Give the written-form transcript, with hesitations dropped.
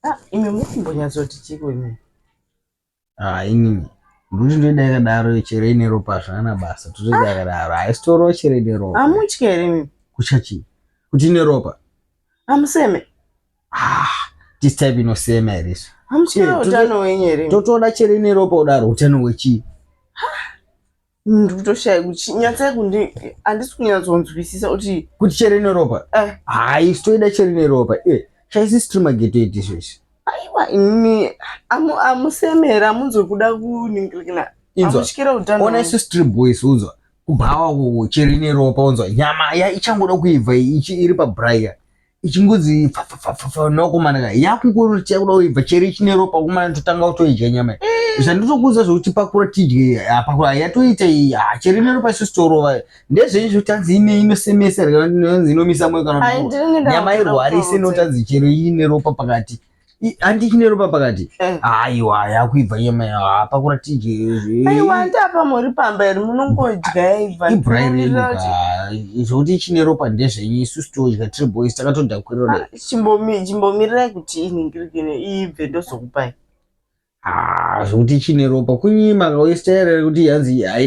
Ah, imi mukumbonyatsoti chiko imi? Ah, inini ndokuti ndoida yakadaro chero ine ropa zvana basa totoida yakadaro haisi toro chero ine ropa. Hamutyi here imi? Kutya chii? Kuti ine ropa? Hamuseme? Ah, this type inosema here isu? Hamutyira utano wenyu here? Totoda chero ine ropa kudaro utano hwechii? Ndikutoshaya kuti nyatsai kundi handisi kunyatsonzwisisa kuti kuti chero ine ropa. Eh. Hayi, isu toida chero ine ropa. Eh, chaisi tiri mageto edu izvezvi. Aiwa imimi amusemera hamunzwe kuda kuningirikina. Inzwa. Hamutyira utano. Ona isu street boys unzwa. Kubhawa uko chero ine ropa unzwa. Nyama ya ichangoda kuibva ichi iri pabraia. Ichingonzi fa nokomana ka yakungoti yakuda kuibva chero ichine ropa kumana totanga kutoidya nyama iyi. Zvandinokuudza zvekuti pakura tidye apa yatoita iyi ah, chero ine ropa isusu torova ndezvenyu zvekuti hanzi ine inosemesa here kana inonzi inomisa moyo kana Ai, kuti ndinenge nyama ndakuda irwarise kutorodza. inotanzi chero ine ropa pakati handi chine ropa pakati. Eh. Aiwa yakuibva nyama hapakura tidye. Aiwa ndapa muri pamba here munongodya yaibva. Ibrai redu Ndinomirira kuti ka zvekuti chine ropa ndezvenyu isusu todya tiri boys takatodhakwirira Ah, chimbomirirai kuti iningirikine iibve ndozokupai. Ah, zvekuti chine ropa kunyima kauye style rekuti hanzi haina.